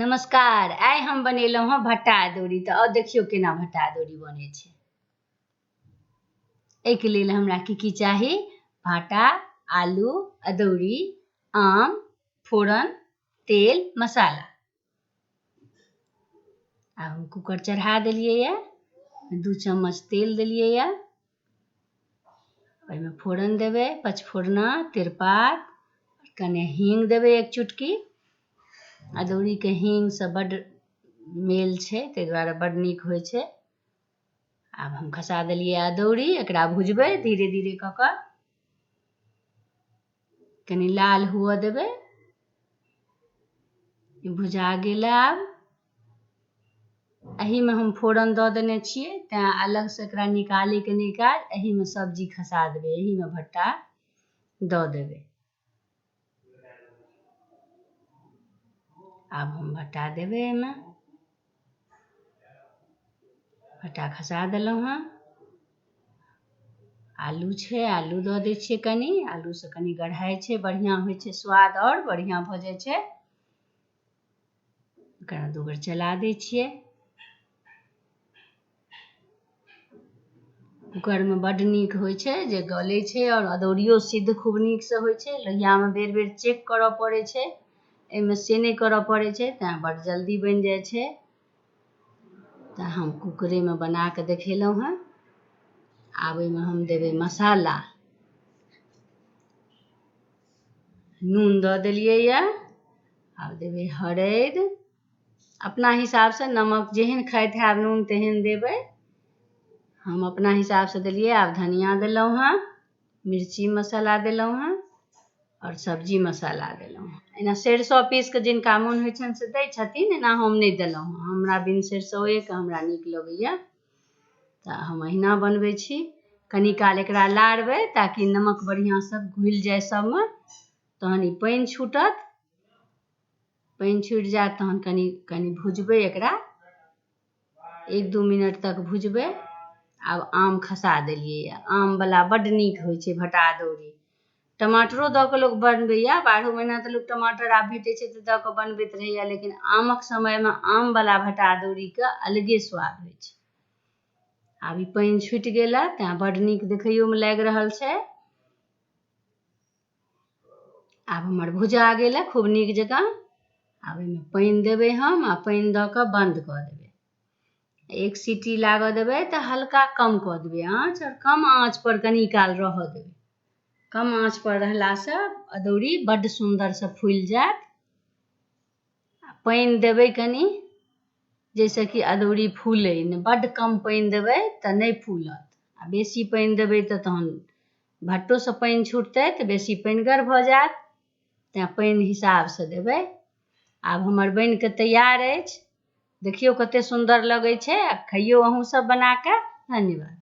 नमस्कार। आइ हम बनेलहुँ हँ भट्टा अदौरी। तऽ आउ देखियौ केना भट्टा अदौरी बनै छै। एहिके लेल हमरा की की चाही? भाटा, आलू, अदौरी, आम, फोरन, तेल, मसाला। आब हम कुकर चढ़ा देलियै यऽ, 2 चम्मच तेल देलियै यऽ, ओहिमे फोरन देबै, पचफोरना, तेजपात, कने हींग देबै 1 चुटकी। अदौरीके हींगसँ बड्ड मेल छै, ताहि दुआरे बड्ड नीक होइ छै। आब हम खसा देलियै अदौरी। एकरा भुजबै धीरे धीरे कऽ कऽ, कनि लाल हुअ देबै। भुजा गेल। आब एहिमे हम फोरन दऽ देने छियै, तैँ अलगसँ एकरा निकालैके नहि काज। एहिमे सब्जी खसा देबै, एहिमे भट्टा दऽ देबै। आब हम भट्टा देबै एहिमे। भट्टा खसा देलहुँ हँ। आलू छै, आलू दऽ दै छियै कनि। आलूसँ कनि गढ़ाइ छै, बढ़िआँ होइ छै, स्वाद आओर बढ़िआँ भऽ जाइ छै। एकरा 2 बेर चला दै छियै। कुकरमे बड्ड नीक होइ छै जे गलै छै आओर अदौरियो सिद्ध खूब नीकसँ होइ छै। लोहियामे बेर बेर चेक करऽ पड़ै छै, एहिमे से नहि करऽ पड़ै छै, तैँ बड्ड जल्दी बनि जाइ छै। तऽ हम कुकरेमे बना कऽ देखेलहुँ हँ। आब ओहिमे हम देबै मसाला। नून दऽ देलियै यऽ। आब देबै हरदि, अपना हिसाबसँ नमक, जेहन खाइत हैब नून तेहन देबै। हम अपना हिसाबसँ देलियै। आब धनिया देलहुँ हँ, मिर्ची मसाला देलहुँ हँ आओर सब्जी मसाला देलहुँ हँ। एना सरिसो पीस कऽ जिनका मोन होइ छनि से दै छथिन, एना हम नहि देलहुँ हँ। हमरा बिन सरिसोएके हमरा नीक लगैए, तऽ हम अहिना बनबै छी। कनि काल एकरा लारबै ताकि नमक बढ़िआँसँ घुलि जाय सबमे। तहन ई पानि छूटत। पानि छुटि जायत तहन कनि कनि भुजबै एकरा, 1-2 मिनट तक भुजबै। आब आम खसा देलियै। आमवला बड्ड नीक होइ छै भटा अदौरी। टमाटरो दऽ कऽ लोक बनबैए, 12 महीना तऽ लोक टमाटर आब भेटै छै तऽ दऽ कऽ बनबैत रहैए, लेकिन आमक समयमे आमवला भटा अदौरीके अलगे स्वाद होइ छै। आब ई पानि छुटि गेल, तैँ बड्ड नीक देखैयोमे लागि रहल छै। आब हमर भुजा गेल खूब नीक जकाँ। आब एहिमे पानि देबै हम आ पानि दऽ कऽ बन्द कऽ देबै। 1 सीटी लागऽ देबै तऽ हल्का कम कऽ देबै आँच, आओर कम आँच पर कनि काल रहऽ देबै। कम आँच पर रहलासँ अदौरी बड्ड सुन्दरसँ फुलि जायत। पानि देबै कनि जाहिसँ कि अदौरी फूलै नहि। बड्ड कम पानि देबै तऽ नहि फूलत, आ बेसी पानि देबै तऽ तहन भट्टोसँ पानि छुटतै तऽ बेसी पानिगर भऽ जायत। तैँ पानि हिसाबसँ देबै। आब हमर बनि कऽ तैयार अछि। देखियौ कतेक सुन्दर लगै छै, आ खइयौ अहूँ सब बनाकऽ। धन्यवाद।